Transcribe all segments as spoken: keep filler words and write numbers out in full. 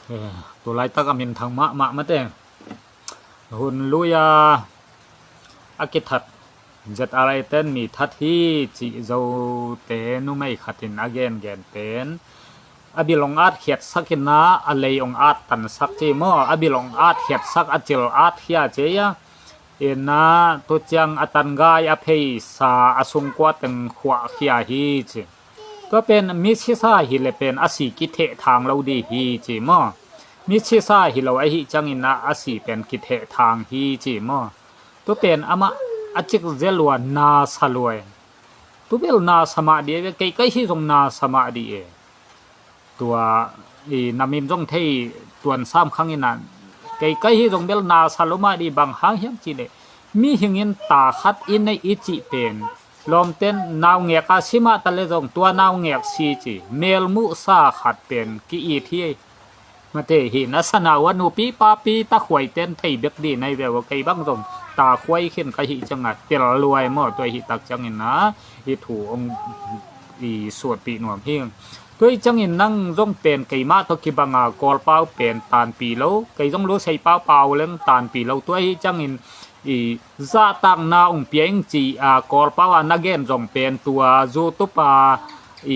Eh, tu laitak a minthang mahmah mate. Hun lui a a kithat Z R A ten mi that hi cih Zote numei khat in a gengen pen a bil hong atkhiatsak in ah a lei hong attansak ci maw, a bil hong atkhiatsak, a cil atkhia ci a. In ah tu ciang a tangai a pheisa a sungkua teng khuahkhia hi ci. Tua pen mi sisa hi le pen a si kithehthang lo dih hi ci maw? Mi sisa hi lo ahih ciangin ah a si pen kithehthang hi ci maw? Tu pen amah a cik zel uh a, na sa lua e. Tu bel na sa mah dih e, kei kai hi zong na sa mah dih e. Tua i na min zong thei tuan sam khang in ah, kei kai hi zong bel na sa lo mah dih. Bang hang hiam cih leh mihing in ta khat i neih i cih pen lawmten naungek a si mah ta le zong tua naungek si ci, melmuhsa khat pen ki-it hi. Mate hi na sana uh a nupi papi ta khuaiten thei bek dih nai ve uh a, kei bang zong ta khuai khin ka hih ciang a tel lua e maw. Tua hih tak ciangin ah i thu hong i suatpih nuam hi. Tua hih ciangin nang zong pen keimah tawh kibang a Kawlpau pen tanpih lo, kei zong Lusei pau pau leng tanpih lo. Tua hih ciangin i zahtakna hong pia ing ci a Kawlpau a na gen zong pen tua YouTube a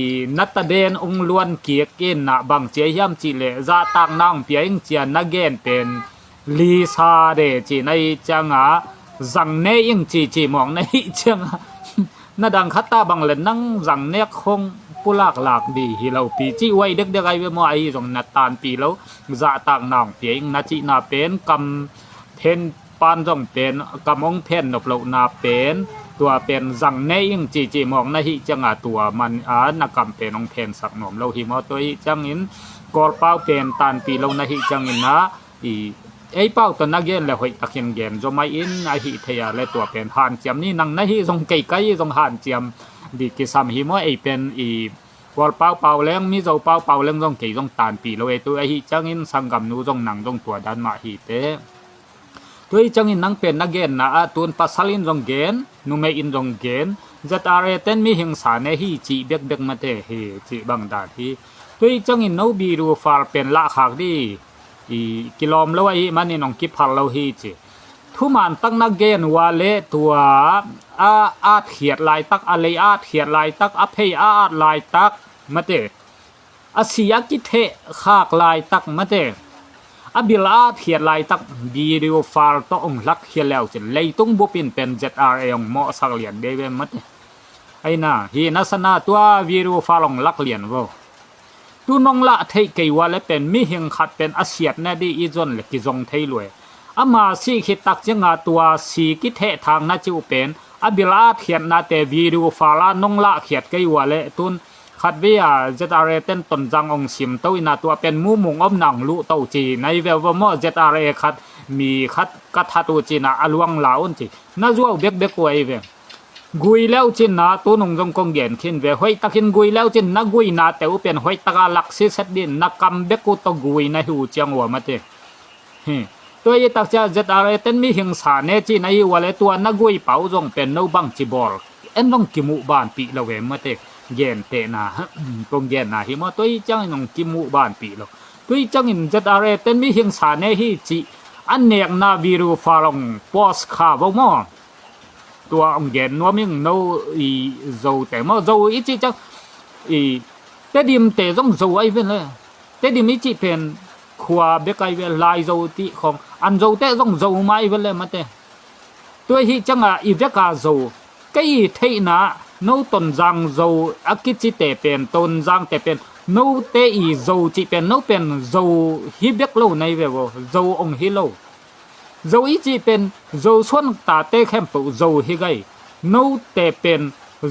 i na taden hong luan kik in ah bang ci a hiam cih leh zahtakna hong pia ing ci a na gen pen lisa de ci na hih ciang a zang ne ing ci ci mawng na hih ciang a na dang khat ta bang le nang zang nek khong pulak lak dih hi lo pi ci uai dekdek ai ve maw. Ahi zong na tanpih lo, zahtakna hong pia ing na cihna pen kam phen pan zong pen kam hong phen nop lohna pen tua pen zang ne ing ci ci mawng na hih ciang a tua man a na kam pen hong phensak nuam lo hi maw. Tua hih ciangin Kawlpau pen tanpih lo na hih ciangin ah i ei pau tawh na gen le hoih takin gen zaw mai in, ahi thei a le tua pen hanciam ni. Nang na hih zong kei kai zong hanciam dih kisam hi maw. Ei pen i Kawlpau pau leng, Mizo pau pau leng zong kei zong tanpih lo e. Tu ahih ciangin sanggamnu zong nang zong tua dan mah hi te. Tua ahih ciangin nang pen na genna ah tun pasal in zong gen, numei in zong gen, Z R A ten mihing sa ne hi cih bekbek mate hi cih bang dan hi. Tua ahih ciangin no video file pen lahkhak dih i kilawm lo ahih manin hong kiphal lo hi ci. Thuman tak na gen uh a le tua a atkhiat laitak, a lei atkhiat laitak, a phei a at laitak mate, a si a kitheh khak laitak mate, a bil a atkhiat laitak video file tawh hong hlakkhia le uh cin leitung bup in pen Z R A hong mawhsak lian dei ve mate. Aina hi na sana tua video file hong lak lian vo. Tu nong lah theih kei uh a le pen mihing khat pen a siatna dih i zon le kizong thei lua e. Ama sih khit tak ciang a tua si kithehthang na cih uh pen a bil a atkhiatnate video file a nong lahkhiat kei uh a le tun khat vei a Z R A ten Tonzang hong sim to in a tua pen mumung omna hong luh to ci nai ve uh va maw. Z R A khat mi khat ka that uh ci in a a luang la un ci na zuau bekbek uh ahi ve. Gui le uh cin a tu nung zong kong gen khin ve, hoih takin gui le uh cin na guinate uh pen hoih taka lak siset dih in na kam bek uh tawh gui na hi uh ciang uh a mate. Hi. Tua i tak ciang Z R A ten mihing sa ne ci na hi uh a le tua na gui pau zong pen no bang ci bawl en zong kimuh banpih lo e mate. Gentehna kong genna hi maw, tua i ciangin zong kimuh banpih lo. Tua i ciangin Z R A ten mihing sa ne hi ci a nekna video file hong post kha vo maw. Tua hong gen nuam ing no i Zote maw, Zo i cih ciang i Tedimte zong Zo ahi ve le. Tedim i cih pen khua bek ahi ve, Lai Zo tih khong, an Zote zong Zo mah ahi ve le mate. Tua ahih ciang a i vek a Zo, kei i theihna no Tonzang Zo a kicite pen, Tonzangte pen note i Zo cih pen no pen Zo hi bek lo na hi ve vo, Zo hong hi lo. Zo i cih pen Zo suan tate khempeuh Zo hi gai. Note pen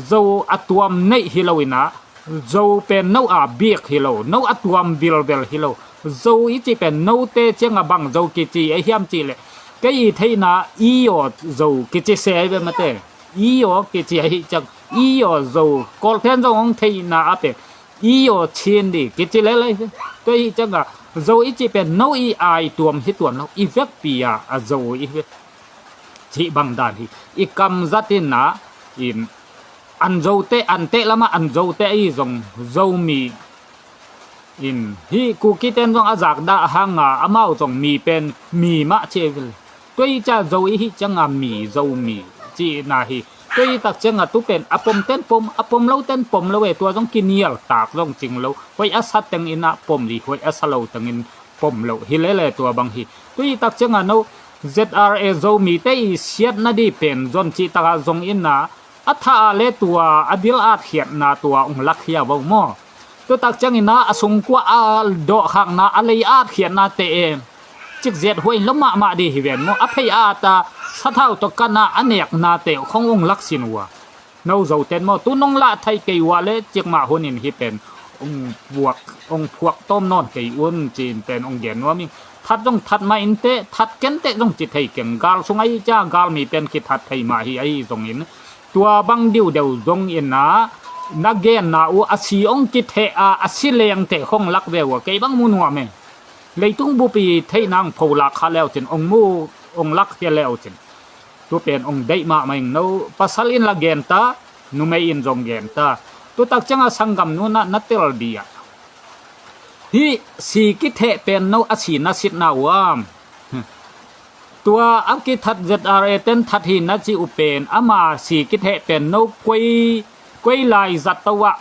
Zo a tuam neih hi lo in a, Zo pen no a bik hi lo, no a tuam vilvel hi lo. Zo i cih pen note ciang a bang Zo kici a hiam cih leh kei i theihna i aw Zo kici se ahi ve mate. I aw kici ahih ciang i aw Zo, Kawlphen zong hong theihna a pen i aw Chin dih kici lelai hi. Tua ahih ciang a Zo i cih pen no i ai tuam hi tuan lo, i vekpi a a Zo i hi ve. Cih bang dan hi. I kam zat in a, in an Zote, an teh lamah an Zote ahi zong Zomi In hih Kuki ten zong a zakdah hanga amau zong mi pen mi mah ci ei vel. Tua hi ciah Zo i hih cianga mi, Zomi cihna hi. Tua hi tak cianga tu pen a pom ten pom, a pom lo ten pom lo e, tua zong kinial tak zong cing lo. Hoih a sa teng inah pom dih, hoih a sa lo tengin pom lo hi lele tua bang hi. Tua hi tak cianga no Z R A Zomite i siatna dih pen zon cih taka zong inah a tha a le tua a dil atkhiatna tua ong lakkhia vo maw? Tutak ciangina a sungkua a dawhkhakna a lei atkhiatna te e cikziat huai lo mahmah dih hi ven maw? A phei a ata sathau tawh kana a nekna te khong ong laksin uh a no Zoten maw? Tu nong lah thei kei uh a le cikmah hunin hi pen ong buak ong phuak tawm nawn kei un ci-in pen ong gen nuam ing. That zong that mah in teh, that ken teh zong ci thei keng. Gal sung ahi cia galmi pen kithat thei mah hi ahi zongin tua bang diudeu zongin ah na genna uh a si ong kitheh a a si lengteh khong lak ve uh a kei bang mu nuam e. Leitung bupi theihna ong pholak kha leucin ong mu ong lak khia leucin tu pen ong deih mahmah ing. No pasal in la genta, numei in zong genta. Tutak cianga sanggam nunah na tel dih ah hih si kitheh pen no a si na sitna uam? Tua a kithat Z R A ten that hi na ci uh pen ama si kitheh pen no koi koi lai zato ah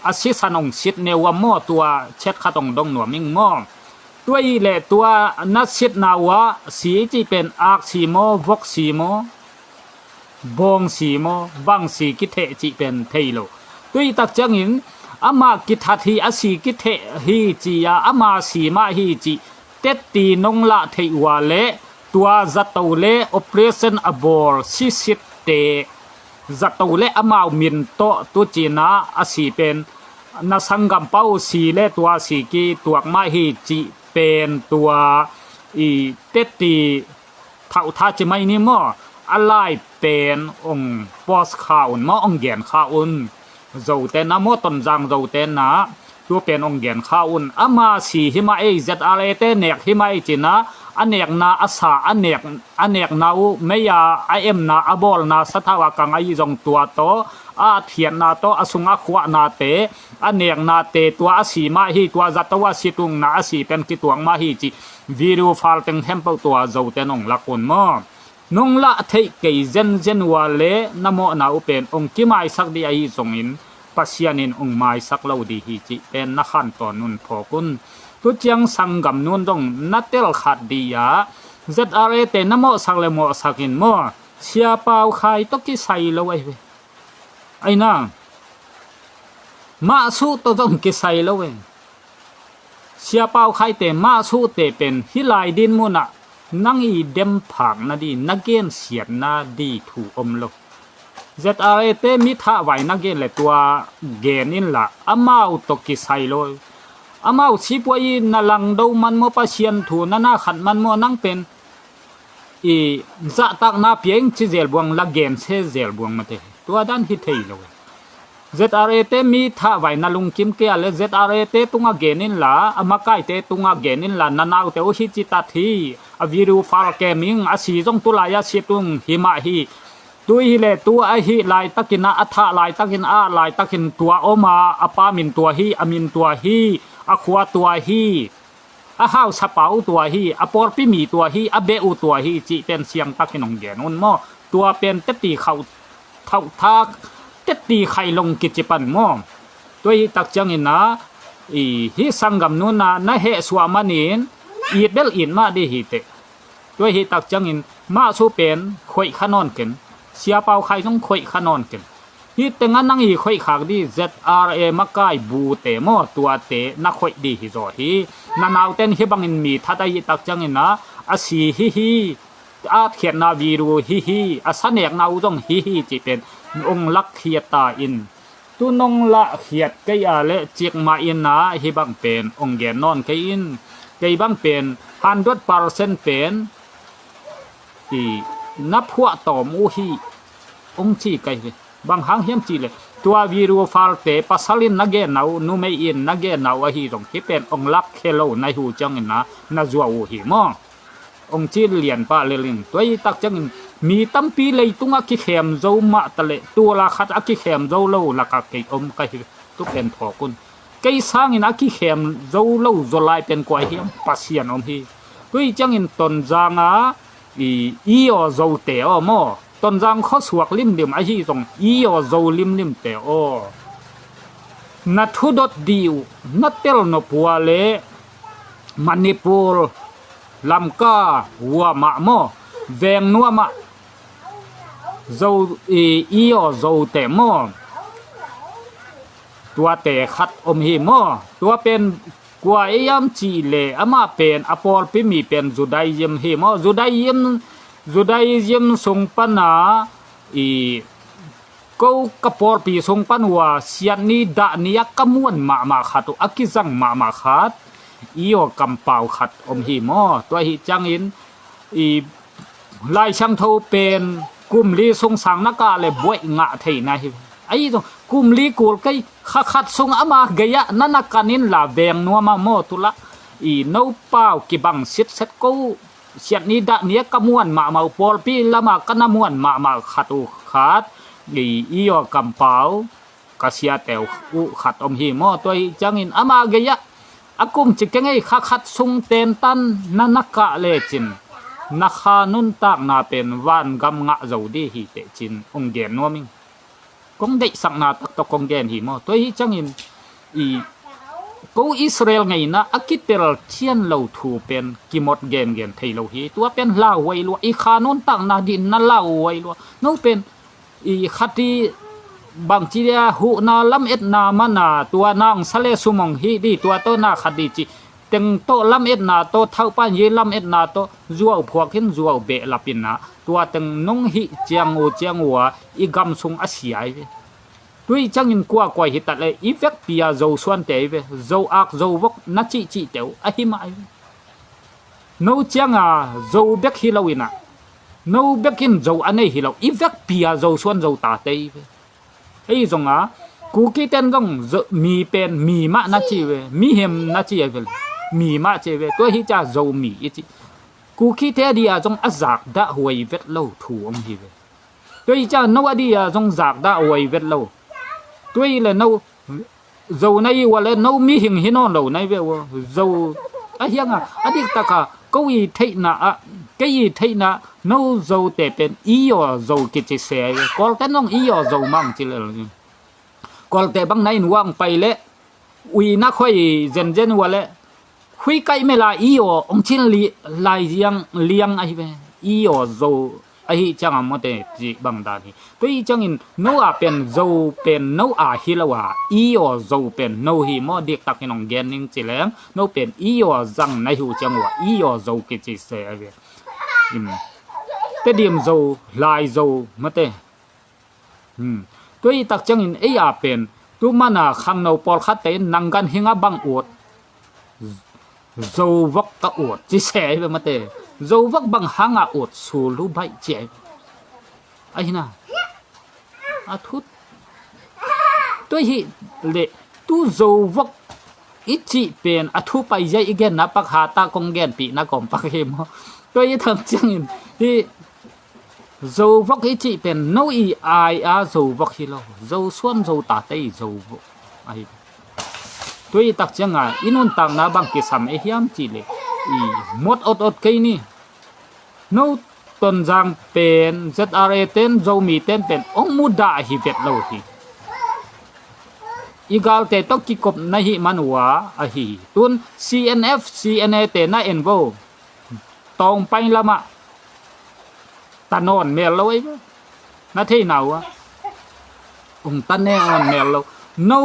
a sisan ong sit ne uam maw? Tua chet khat ong dong nuam ing maw? Tua i le tua na sitna uh a si i cih pen ak si maw, vok si maw, bawng si maw, bang si kitheh cih pen thei lo. Tua i tak ciangin ama kithat hi a si kitheh hi ci a ama si mah hi cih tetti nong lah theih uh a le tua zato le operation a bawl sisitte zato le amau min tawh tu cina a si pen na sanggam pau si le tua si kituak mah hi cih pen tua i tetti thauhtha ci mai ni maw? A lai pen ong post kha un maw, ong gen kha un. Zote na maw, Tonzang zote na tu pen ong gen kha un. Ama si hi mah ei, Z R A te nek hi mah ei cina a nekna a sa a nek a nekna uh mei a a emna a bawlna sathau a kang ahi zong tua tawh a thiatna tawh a sung a khuahnate a neknate tua a si mah hi, tua zato a si tungna a si pen kituak mah hi cih video file teng hempeuh tua zoten ong lak un maw? Nong lah theih kei zenzen uh a le na mawhna uh pen ong kimaisak dih ahi zongin Pasian in ong maisak lo dih hi cih pen na khantawn un phawk un. Tu ciang sanggam nun zong na tel khat dih ah Z R A te na mawhsak le mawhsak in maw? Sia Pau Khai tawh kisai lo ahi ve. Aina mah suh tawh zong kisai lo e. Sia Pau Khaite mah suhte pen hih lai din munah nang i dem phak na di na gensiatna di thu om lo. Z R A te mi thahvai na gen le tua gen inla amau tawh kisai lo. Amau sipuai i na langdo man maw, Pasian thu na na khat man maw, nang pen i zahtakna piang ci zelbuang la gen se zelbuang mate. Tua dan hi thei lo. Z R A te mi thahvai na lungkim kei a le Z R A te tunga gen inla a makaite tunga gen inla na naute uh hi citat hi a video file kem ing, a si zong tulai a si tung hi mah hi. Tu hi le tu ahi laitakin a thah laitakin a laitakin tua om a, a pa min tua hi, a min tua hi, a khua tua hi, a hausa pa uh tua hi, a pawlpi mi tua hi, a beh uh tua hi cih pen siangtakin hong gen un maw? Tua pen teti khauh thauh thak teti khailong kici pan maw? Tua hi tak ciangin a i hih sanggam nuna na heh suah manin it bel it mah dih hi teh. Tua hi tak ciangin mah su pen khoih kha nawn ken, Sia Pau Khai zong khoih kha nawn ken. Hih tengah nang i khoih khak dih Z R A makai bute maw, tuate na khoih dih hi zaw hi. Na nauten hih bangin mi that ahi tak ciangin a a si hi hi, a atkhiatna video hi hi, a sanekna uh zong hi hi cih pen ong lakkhiat ta in. Tu nong lahkhiat kei a le cikmah in a hih bang pen ong gen nawn kei in. Kei bang pen hundred percent pen i na phuah tawm uh hi ong ci kei hi. Bang hang hiam cih le tua video file te pasal in na genna uh, numei in na genna uh ahi zong hih pen ong lakkhia lo na hi uh ciangin a na zuau uh hi maw? Ong ci lianpa le ling. Tua hi tak ciangin mi tampi leitungah kikhem zo mah ta le tua la khat a kikhem zo lo lakah kei om ka hi. Tu pen phawk un. kei sangin a kikhem zo lo zaw lai pen kua hiam, Pasian om hi. Tua hi ciangin Tonzang a i, i aw Zote aw maw, Tonzang khuasuak limlim ahi zong i aw Zo limlimte aw, na thudot dih uh, na tel nop uh a leh Manipur, Lamka, Wamah maw, Veng nuamah Zo, i, i aw Zote maw, tuate khat om hi maw. Tua pen kua ei am cih leh amah pen a pawlpi mi pen Judaism hi maw. Judaism, Judaism sung pana i, ko ka pawlpi sung pan uh a siat ni dah ni a ka muan mahmah khat uh, a kizang mahmah khat, i aw kampau khat om hi maw. Tua hi ciangin i, Lai Siangtho pen kum li sung sang na kah leh buaih ngah theihna hi. Ahi zong kum li kul kei, kha khat sung ama gei ah na na kan inla Veng nuamah maw, tu lah i, no pau kibang sitset, ko siat ni dah ni a ka muan mahmah uh, pawlpi lamah ka na muan mahmah khat uh khat, i, i aw kampau ka siate uh khat om hi maw. Tua hi ciangin ama gei ah a kum ci keng ei, kha khat sung tentan na na kah lecin na kha nuntakna pen vangam ngah zo ding hi teh cin hong gen nuam ing. Kong deihsakna tak tawh kong gen hi maw. Tua hi ciangin i, ko Israel ngeina a kitel cian lo thu pen kimot gengen thei lo hi. Tua pen lauhuai lua, i kha nuntakna dih na lauhuai lua. No pen i, khat i, bangci dia, huhna lametna mana tua nang sa le sum hong hih dih, tua tawh na khat dih ci teng tawh lametna tawh, thauhpan ye lametna tawh zuau phuak in zuau behlap in ah, tua teng nong hih ciang uh ciang uh a i gam sung a sia hi ve. Tua hi ciangin kuakua hi ta leh i vekpi a Zosuante hi ve, Zo-ak Zovok na cihcihte uh ahi mah hi ve. No cianga Zo bek hi lo in ah, no bek in Zo a nei hi lo, i vekpi a Zosuan Zotate hi ve. Ei zonga Kukiten zong Zo, mi pen mi mah na ci ve, mihem na ci a ve, mi mah ci ve. Tua hi cia Zomi i ci. Kukite a dia zong a zakdah huai vet lo thu om hi ve. Tua hi cia no a dia zong zakdah huai vet lo. Tua hi le no Zo na hi ua le no mihing hi nawn lo na hi ve ua. Zo a hianga a diktaka ko i theihna ah, kei i theihna, no Zote pen i aw Zo kici se ahi ve. Kawlte nong i aw Zo mang ci le lo. Kawlte bang na in uang pai le ui na khoi zenzen ua le hui kaih mela i aw hong cin li, lai ziang liang ahi ve. I aw Zo ahi cianga mawte cih bang dan hi. Tua hi ciangin no a pen Zo pen no a hi lo a, i aw Zo pen no hi maw, diktak in hong gen ning ci leng, no pen i aw zang na hi uh ciang ua, i aw Zo kici se ahi ve. Tedim Zo, Lai Zo mawte. Tua hi tak ciangin ei a pen tu mana khangno pawlkhatte in nang ganhing a bang ut, Zo vok ka ut ci se ahi ve mate. Zo vok bang hanga ut, sulu baih ci ahi ve. Ahi na a thut. Tua hi le tu Zo vok i cih pen a thu pai zia i genna pak hata kong genpihna kawm pak hi maw. Tua hi tak ciangin hi Zo vok i cih pen no i ai a Zo vok hi lo. Zosuan Zotate i Zo vok ahi. Tua hi tak cianga i nuntakna bang kisam e hiam cih le i mot otot kei ni. No Tonzang pen Z R A ten Zomi ten pen hong mudah hi vet lo hi. I galte tawh kikop na hih man uh a ahi hi. Tun C N F, C N A te na en vo. Tawngpai lamah ta nawn mel lo ei ve. Na theina uh a hong ta nawn mel lo. No,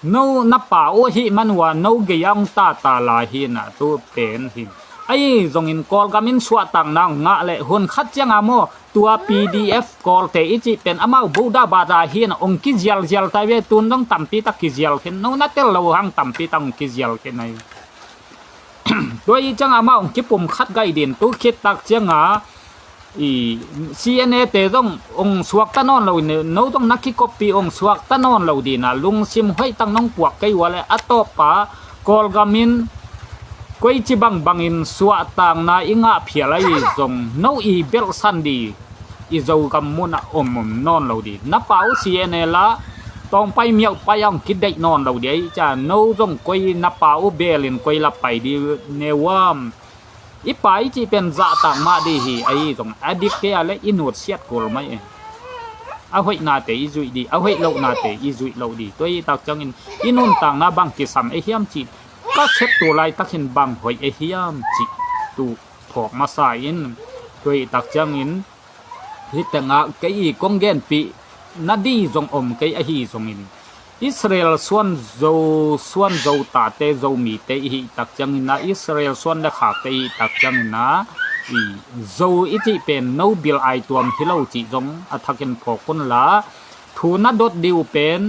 no na pa uh hih man uh a no gei a hong tata lai hi na tu pen hi. Ahi zongin Kawlgam in suahtakna hong ngah le hun khat cianga maw, tua P D F Kawlte i cih pen amau buhdah bahdah hi na hong kizialzial tai ve. Tun dong tampi tak kizial khin, no na tel lo hang tampi tak hong kizial khin ahi. Tua hi cianga amah hong kipum khat gaih din tu khit tak cianga i C N A te zong hong suakta nawn lo, no zong na kikoppi hong suakta nawn lo dina lungsim hoih tak nong puak kei uh a le a tawppa Kawlgam in koici bangbangin suahtakna i ngah phial ahi zong no i belhsan di i Zogam munah om om nawn lo di. Na pa uh C N A la tawngpai miauhpai a hong kideih nawn lo dih ahi ciang, no zong koi na pa uh belin koi la pai dih neuam. I pa i cih pen zahtak mah dih hi, ahi zong a dik kei a le i nutsiat kul mai e. A hoihnate i zuih dih, a hoih lohnate i zuih loh dih. Tua i tak ciangin i nuntakna bang kisam e hiam cih ka sep tu laitakin bang hoih e hiam cih tu phawk masa in. Tua i tak ciangin hih tengah kei i kong genpih na dih zong om kei ahi zongin, Israel suan Zo, suan Zo tate, Zomite i hih tak ciangin ah, Israel suan le khakte i hih tak ciangin ah, i Zo i cih pen no bil ai tuam hi lo cih zong a thakin phawk un la, thu na dot dih uh pen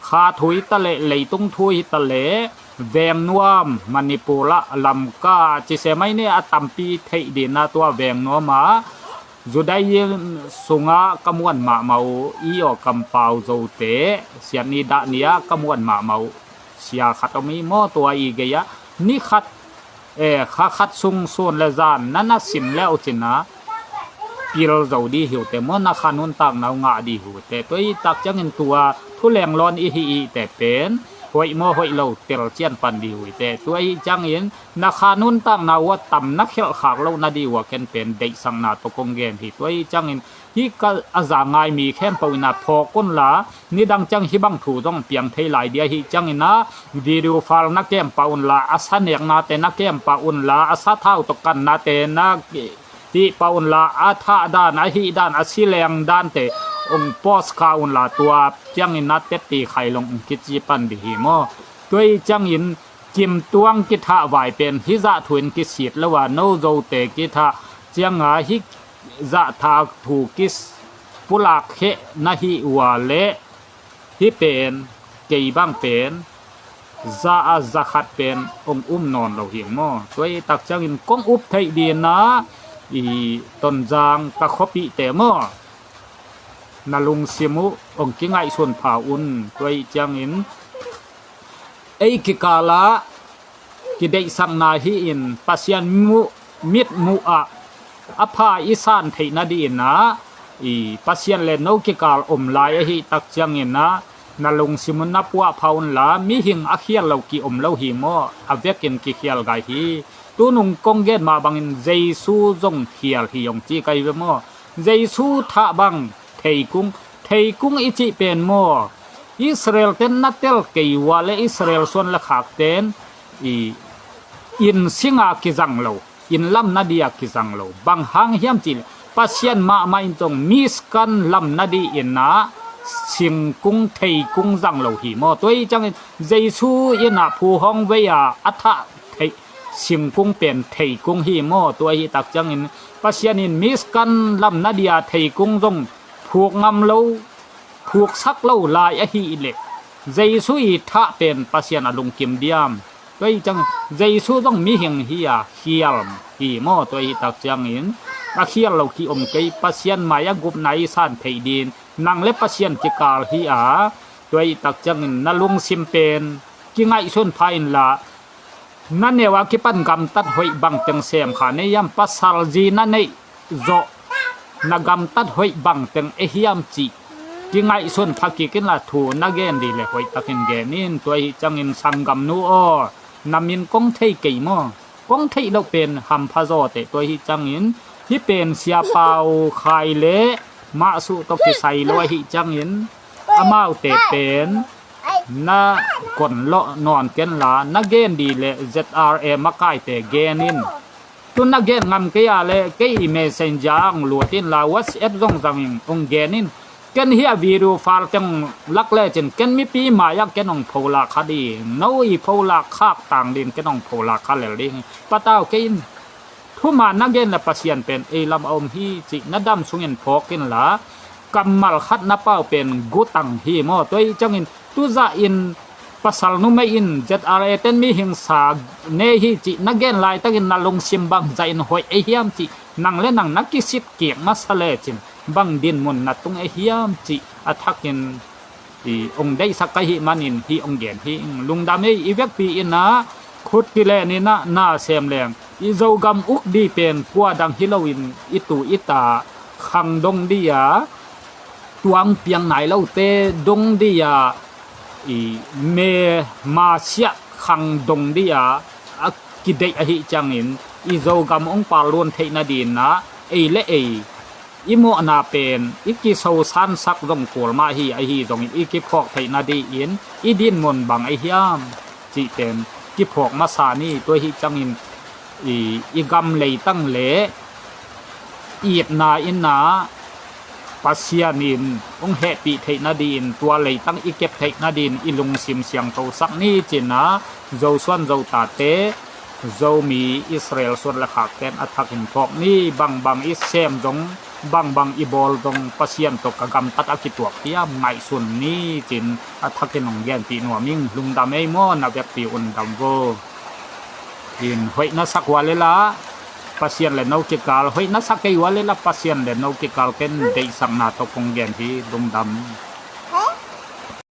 kha thu hi ta leh, leitung thu hi ta leh, vengnuam, Manipur ah, Lamka, ci se mai ne, a tampi theih dih na tua vengnuam ah, Judaism sungah ka muan mahmah uh, i aw kampau Zote, siat ni dah ni ah ka muan mahmah uh. Sia khat om i maw, tua i gei ah ni khat, e, kha khat sung sun le zan na na sim le uh cin ah pil zo dih hi uh teh maw, na kha nuntakna uh ngah dih hi uh teh. Tua i tak ciangin tua thu leng lawn i hih i teh pen hoih maw hoih lo tel cian pan dih hi uh teh. Tua i ciangin na kha nuntakna uh a tam na khelh khak loh na dih uh a ken pen deihsakna tawh kong gen hi. Tua i ciangin hih ka a za ngai mi khempeuh in ah phawk un la, nidang ciang hih bang thu zong piang thei lai dih ahih ciangin ah video file na kem pah un la, a sa neknate na kem pah un la, a sa thau tawh kannate na hih pah un la, a thah dan, a hih dan, a si leng dante hong post kha un la, tua ciangin ah tetti khailong hong kici pan dih hi maw. Tua i ciangin kimtuang kithah vai pen hih zah thu in kisit lo a, no Zote kithah cianga hih zah thak thu kipulak kheh na hih uh a leh, hih pen kei bang pen za a za khat pen hong um nawn lo hi maw. Tua i tak ciangin kong up theih dih na, i Tonzang ka khuapihte maw, na lungsim uh hong kingaihsun pha un. Tua i ciangin ei kikal ah kideihsakna hi in Pasian muh, mitmuh ah a pha i san theih na dih in ah, i Pasian le no kikal om lai ahih tak ciangin ah na lungsim un na puah pha un la, mihing a khial lo ki om lo hi maw, a vekin kikhial gai hi. Tunung kong gen mah bangin Jesu zong khial hi hong ci ka hi ve maw. Jesu thah bang theikung, theikung i cih pen maw, Israel ten na tel kei uh a leh Israel suan le khak ten i inn singa kizang lo, inn lam na dih a kizang lo. Bang hang hiam cih leh Pasian mahmah in zong miskan lam na dih in ah singkung theikung zang lo hi maw. Tua i ciangin Jesu in ah phu hong vei a a thah thei, singkung pen theikung hi maw. Tua ahih tak ciangin Pasian in miskan lam na dih a theikung zong phuk ngam lo, phuksak lo lai ahih leh Jesu i thah pen Pasian a lungkim diam? Tua i ciangin Jesu zong mihing hi a khial hi maw. Tua ahih tak ciangin a khial lo ki om kei, Pasian mai a gupna i san theih dih in nang le Pasian kikal hi a. Tua ahih tak ciangin na lungsim pen kingaihsun pha in la, na neu a kipan gamtat hoih bangteng sem kha nei hiam? Pasal zi na neih zawh na gamtat hoih bangteng e hiam cih kingaihsun pha kik in la, thu na gen dih le hoih takin gen in. Tua ahih ciangin sanggamnu aw, na min kong thei kei maw? Kong theih loh pen hampha zaw teh. Tua ahih ciangin hih pen Sia Pau Khai le Mah Suh tawh kisai lo ahih ciangin amaute pen na kon lawh nawn ken la, na gen dih le Z R A makaite gen in. Tu na gen ngam kei a leh kei i messenger ah hong lut in la, WhatsApp zong zangin hong gen in. Ken hih a video file teng lak lecin ken mipi mai ah ken hong pholak kha dih, no i pholak khak tang dih in ken hong pholak kha lel dih. Patau kei in. Thuman na gen le Pasian pen ei lam a om hi cih na dam sungin phawk in la, kammal khat na pau pen gutang hi maw. Tua i ciangin tuzah in pasal numei in Z R A ten mihing sa ne hi cih na gen laitakin na lungsim bangzah in hoih ei hiam cih nang le nang na kisik kik masa lecin bang dinmun na tung ei hiam cih a thakin i ong deihsak ka hih manin hih ong gen hi. Lungdam ei, i vekpi in ah khut kilen in ah na sem leng, i Zogam uk dih pen kua dang hi loin i tu i ta khang dong dih a, tuang piang nai lote dong dih a, i me Messiah khang dong dih a, a kideih ahih ciangin i Zogam hong pallun theih nadinah ei le ei i mawhna pen i kisosansak zong kul mah hi, ahi zongin i kiphawk theih nadihin i dinmun bang ahi hiam cih pen kiphawk masa ni. Tua ahih ciangin i, i gam leitang le itna inah Pasian in hong hehpih theih nadin, tua leitang i kep theih nadin i lungsim siangthosak ni cinah Zosuan Zotate, Zomi Israel suan le khakten a thakin phawk ni. Bangbang i sem zong, bangbang i bawl zong Pasian tawh ka gamtat a kituak hiam ngaihsun ni cin a thakin hong genpih nuam ing. Lungdam ei maw, na vekpi un dam vo. In hoih na sak ua lela Pasian le no kikal, hoih na sak kei ua lela Pasian le no kikal ken deihsakna tawh kong gen hi. Lungdam.